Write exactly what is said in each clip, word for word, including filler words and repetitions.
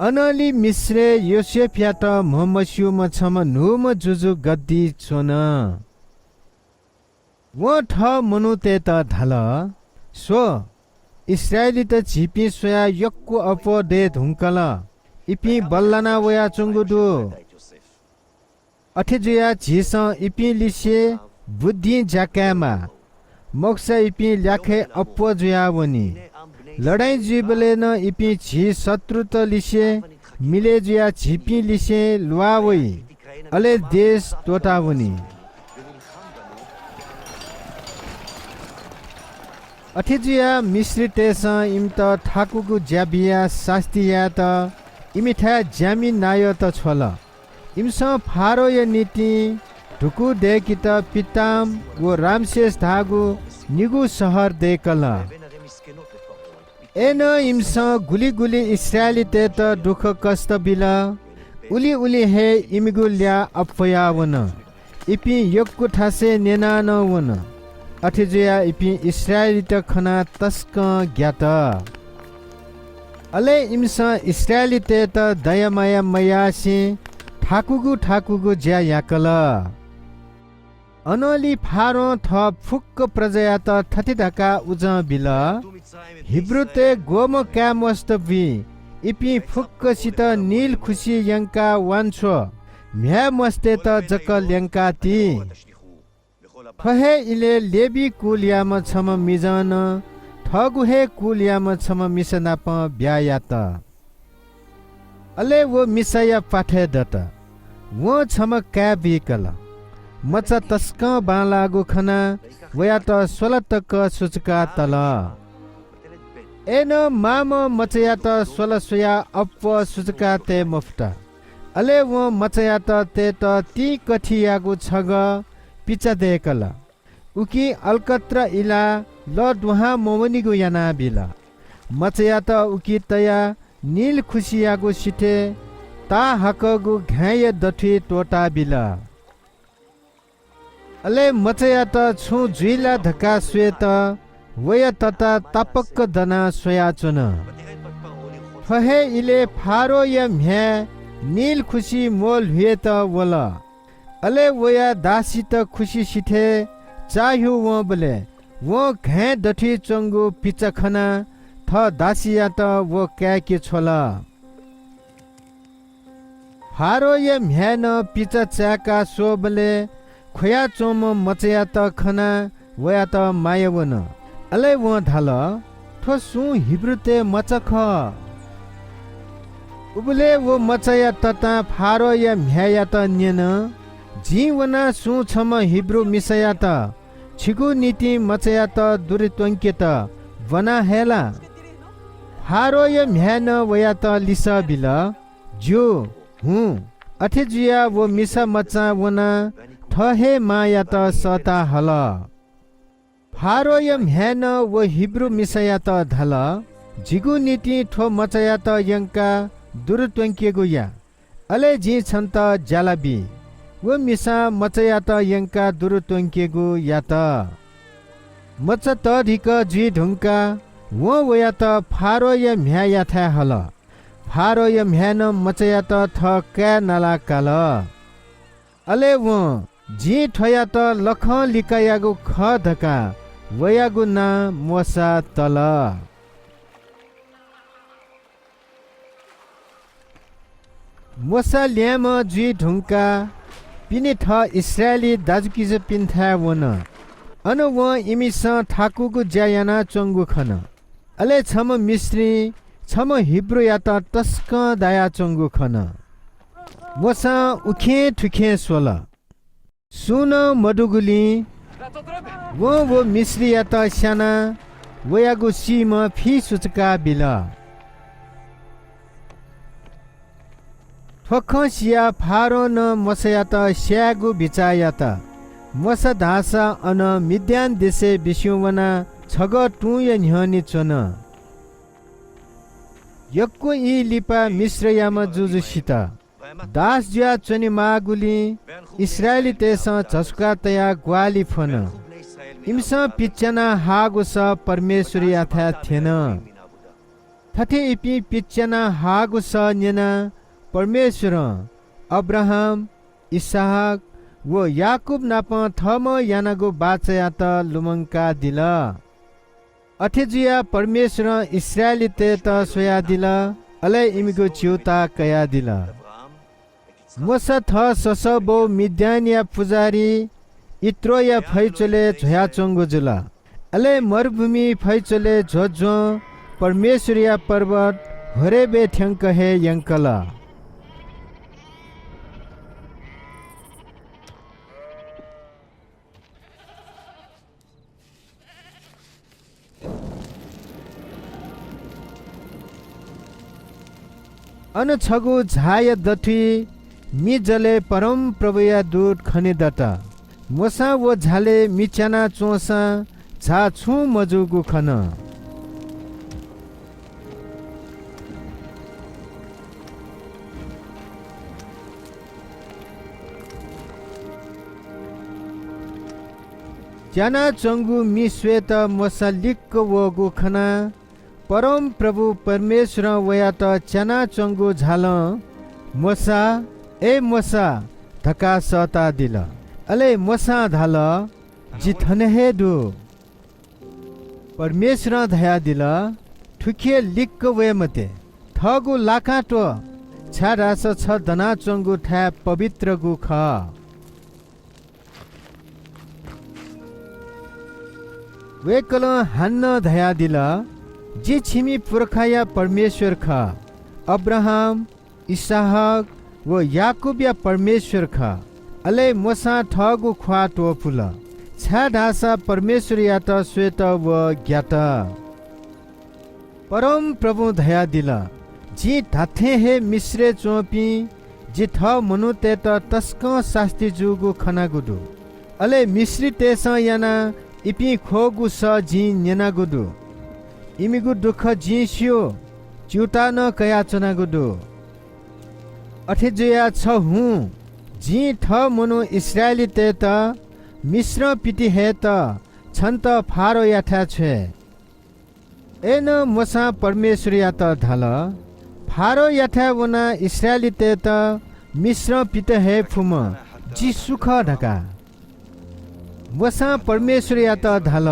अनंलि मिश्रय् योसेफयात म्हमस्यूम्ह छम्ह न्हूम्ह जुजु गद्दी च्वन। वं थः मनूतय्त धाल, "स्व, इस्राएलीत झीपिं स्वयाः यक्व अप्वः दये धुंकल। इपिं बल्लाना वयाच्वंगु दु। अथे जुयाः झीसं इपिं लिसे बुद्धिं ज्या कायेमाः, मखुसा इपिं ल्याखय् अप्वः जुयावनी। लडाइँ जुइबलय् नं इपिं झी शत्रुत लिसे मिलय् जुयाः झीपिं लिसे ल्वाः वइ, अले देश त्वःतावनी।" अथे जुयाः मिश्रीतय्सं इमित थाकुगु ज्या बियाः सास्ती यायेत इमिथाय् ज्यामि नायःत छ्वल। इमिसं फारोया निंतिं धुकू दय्केत पिताम व रामसेस धाःगु निगू शहर दय्कल। अय्नं इमिसं गुलि गुलि इस्राएलीतय्त दुःखकष्ट बिल, उलि उलि हे इमिगु ल्याः अप्वयावन। इपिं यक्व थासय् न्यना नं वन। अथे जुयाः इपिं इस्राएलीत खनाः तसकं ग्यात। अले इमिसं इस्राएलीतय्त दया माया मयासें थाकुगु थाकुगु ज्या याकल। अनंलि फारों थः फुक्क प्रजायात थथे धकाः उजं बिल, "हिब्रूतय् ग्वम्ह काय् मस्त बुइ? इपिं फुक्कसित नील खुसि यंकाः वांछ्व, म्ह्याय् मस्तय्त जक ल्यंका ति।" थ्व हे इलय् लेवी कुलयाम्ह छम्ह मिजं नं थःगु हे कुलयाम्ह छम्ह मिसा नाप ब्याहा यात। अले व मिसाया प्वाथय् दत। वं छम्ह काय् बुइकल। मचा तसकं बांलाःगु खनाः वयात स्वला तक सुचुका तल। अय्नं मांम्ह मचायात स्वला स्वयाः अप्वः सुचुका तये मफुत। अले वं मचायात तयेत तिंकथियागु छगः पिचा दय्कल। उकिं अलकत्र इलाः लः दुहां मवनीगु यानाबिल। मचायात उकी तयाः नील खुसियागु सिथय् ताःहाकःगु घाँय्या दथुइ त्वःताबिल। अले मचायात छुं जुइ ला धकाः स्वयेत वया तता तापाक्क दनाः स्वयाच्वन। थ्व हे इलय् फारोया म्ह्याय् नील खुसि म्वःल्हुयेत वल। अले वया दासीत खुसि सिथय् चाःह्यू वंबलय् वं घाँय् दथुइ च्वंगु पिचा खनाः थः दासीयात व काय्के छ्वल। फारोया म्ह्याय् नं पिचा चाय्का स्वःबलय् ख्वयाच्वंम्ह मचायात खनाः वयात माया वन। अले वं धाल, "थ्व सुं हिब्रूतय् मचा खः।" उबलय् व मचाया ततां फारोया म्ह्याय्यात न्यन, "जिं वनाः सुं छम्ह हिब्रू मिसायात छिगु निंतिं मचायात दुरे त्वंकेत ब्वना हये ला?" फारोया म्ह्याय् नं वयात लिसः बिल, "ज्यू, हुँ।" अथे जुयाः व मिसा मचां वनाः थः हे मांयात सःता हल। फारोया म्ह्याय् नं व हिब्रू मिसायात धाल, "जिगु निंतिं थ्व मचायात यंकाः दुरे त्वंकेगु या, अले जिं छन्त ज्याला बी।" व मिसां मचायात यंकाः दुरे त्वंकेगु यात। मचा तःधिकः जुइ धुंकाः वं वयात फारोया म्ह्याय्याथाय् हल। फारोया म्ह्याय् नं मचायात थः काय् नालाः काल। अले वं, "जिं थ्वयात लखं लिकायागु खः" धकाः वयागु नां मोशा तल। मोशा ल्याय्म्ह जुइ धुंकाः पिने थः इस्राएली दाजुकिजापिन्थाय् वन। अन वं इमिसं थाकूगु ज्या यानाच्वंगु खन। अले छम्ह मिश्रीं छम्ह हिब्रूयात तसकं दायाच्वंगु खन। मोशां उखें थुखें स्वल। सुं नं मदुगुलिं वं व मिश्रीयात स्यानाः वयागु सीम्ह फि सुचुका बिल। थ्व खँ सियाः फारोनं मोशायात स्यायेगु बिचाः यात। मोशा धाःसा अन मिद्यान देशय् बिस्युं वनाः छगः तुंया न्ह्यःने च्वन। यक्व ई लिपा मिश्रयाम्ह जुजु सित। दास जुयाः च्वनेमाःगुलिं इस्राएलीतय्सं झसुका तयाः ग्वाहालि फ्वन। इमिसं पिच्‍यानाः हाःगु सः परमेश्‍वरयाथाय् थ्‍यन। थथे इपिं पिच्‍याना हाःगु सः न्‍यनाः परमेश्‍वरं अब्राहाम, इसहाक व याकूब नाप थःम्‍हं यानागु बाचायात लुमंकादिल। अथे जुयाः परमेश्‍वरं इस्राएलीतय्‌त स्‍वयादिल, अले इमिगु च्‍यूताः कयादिल। मोशा थः ससःबौ मिद्यानया पुजाहारी यित्रोया फैचुलय् झ्वयाच्‍वंगु जुल। अले मरुभूमिइ फैचुलय् झ्वझ्वं परमेश्‍वरया पर्वत होरेबय् थ्‍यंक हे यंकल। अन छगू झाया दथुइ मि जलय् परमप्रभुया दूत खनेदत। मोशां व झालय् मि च्याना च्‍वंसां झा छुं मजूगु खन। च्यानाच्‍वंगु मि स्‍वयेत मोशा लिक्‍क वःगु खनाः परमप्रभु परमेश्‍वरं वयात च्यानाच्‍वंगु झालं, "मोशा, अय् मोशा," धकाः सःतादिल। अले मोशां धाल, "जि थन हे दु।" परमेश्‍वरं धयादिल, "थुखे लिक्‍क वये मते, थःगु लाकां त्‍व, छाय्‌धाःसा छ दनाच्‍वंगु थाय् पवित्रगु खः।" वय्‌कलं हानं धयादिल, "जि छिमि पुर्खाया परमेश्‍वर खः, अब्राहाम, इसहाक व याकूबया परमेश्‍वर खः।" अले मोशां थःगु ख्‍वाः त्‍वपुल, छाय्‌धाःसा परमेश्‍वरयात स्‍वयेत व ग्‍यात। परमप्रभुं धयादिल, "जिं धात्‍थें हे मिश्रय् च्‍वंपिं जि थः मनूतय्‌त तसकं सास्‍ती जूगु खनागु दु। अले मिश्रीतय्‌सं यानाः इपिं ख्‍वःगु सः जिं न्‍यनागु दु। इमिगु दुःख जिं स्‍यू, च्‍यूताः नं कयाच्‍वनागु दु। अथे जुयाः छ हुँ, जिं थः मनू इस्राएलीतय्‌त मिश्रं पितिहयेत छन्‍त फारोयाथाय् छ्वये।" अय्‌नं मोशां परमेश्‍वरयात धाल, "फारोयाथाय् वनाः इस्राएलीतय्‌त मिश्रं पित हये फुम्‍ह जि सु खः धकाः?" मोशां परमेश्‍वरयात धाल,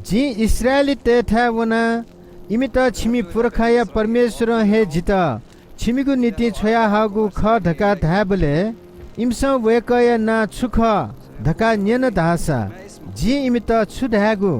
"जिं इस्राएलीतय्‌थाय् वनाः इमित छिमि पुर्खाया परमेश्‍वरं हे जितः छिमिगु निंतिं छ्वयाहःगु खः धकाः धायेबलय् इमिसं वय्‌कःया नां छु खः धकाः न्‍यन धाःसा जिं इमित छु धायेगु?"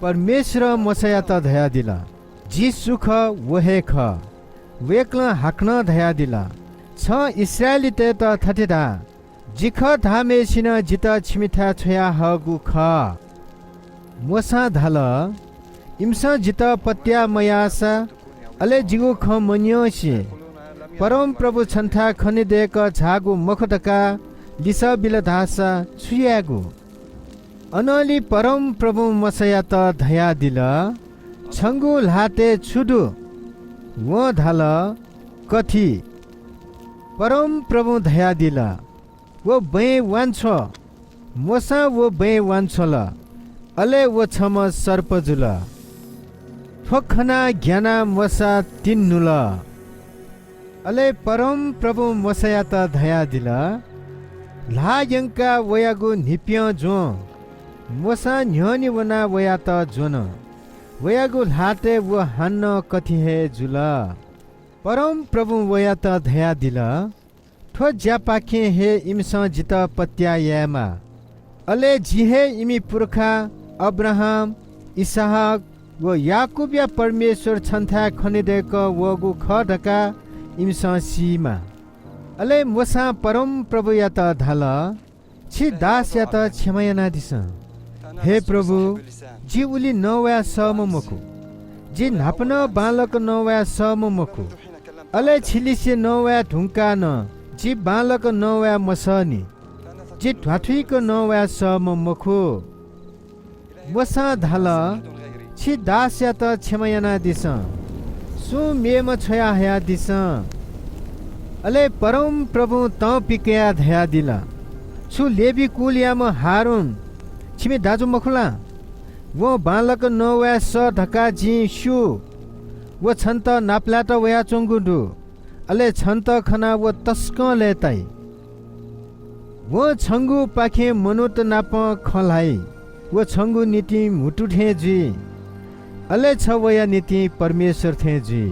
परमेश्‍वरं मोशायात धयादिल, "जि सु खः, व हे खः।" वय्‌कलं हाकनं धयादिल, "छं इस्राएलीतय्‌त थथे धा, 'जि खः धाःम्‍हय्‌सिनं जितः छिमिथाय् छ्वयाहःगु खः।'" मोशां धाल, "इमिसं जितः पत्‍याः मयाःसा, अले जिगु खँ मन्‍यंसे परमप्रभु छन्‍थाय् खनेदय्‌कः झाःगु मखु धकाः लिसः बिल धाःसा छु यायेगु?" अनंलि परमप्रभुं मोशायात धयादिल, "छंगु ल्‍हातय् छु दु?" वं धाल, "कथि।" परमप्रभुं धयादिल, "व बँय् वांछ्व।" मोशां व बँय् वांछ्वल, अले व छम्‍ह सर्प जुल। थ्‍व खनाः ग्‍यानाः मोशा तिन्‍हुल। अले परमप्रभुं मोशायात धयादिल, "ल्‍हाः यंकाः वयागु न्‍हिप्‍यं ज्‍वँ।" मोशां न्‍ह्यःने वनाः वयात ज्‍वन। वयागु ल्‍हातय् व हानं कथि हे जुल। परमप्रभुं वयात धयादिल, "थ्‍व ज्‍यापाखें हे इमिसं जितः पत्‍याः यायेमाः। अले जि हे इमि पुर्खा अब्राहाम, इसहाक व याकूबया परमेश्‍वर छन्‍थाय् खनेदय्‌कः वःगु खः धकाः इमिसं सीमाः।" अले मोशां परमप्रभुयात धाल, "छि दासयात क्षमा यानादिसँ। हे प्रभु, जि उलि नवाये सःम्‍ह मखु। जि न्‍हापा नं बांलाक नवाये सःम्‍ह मखु। अले छिलिसे नवाये धुंकाः नं जि बांलाक नवाये मसःनि। जि ध्‍वाथुइक नवाये सःम्‍ह मखु।" मोशां धाल, "छि दासयात क्षमा यानादिसँ। सुं मेम्‍ह छ्वयाहयादिसँ।" अले परमप्रभुं तं पिकयाः धयादिल, "छु लेवी कुलयाम्‍ह हारून छिमि दाजु मखु ला? वं बांलाक नवाये सः धकाः जिं स्‍यू। व छन्त नापलायेत वयाच्वंगु दु, अले छन्त खनाः व तसकं लय्ताइ। वं छंगुपाखें मनूत नाप खँ ल्हाइ। व छंगु निंतिं म्हुतु थें जुइ, अले छ वया निंतिं परमेश्वर थें जुइ।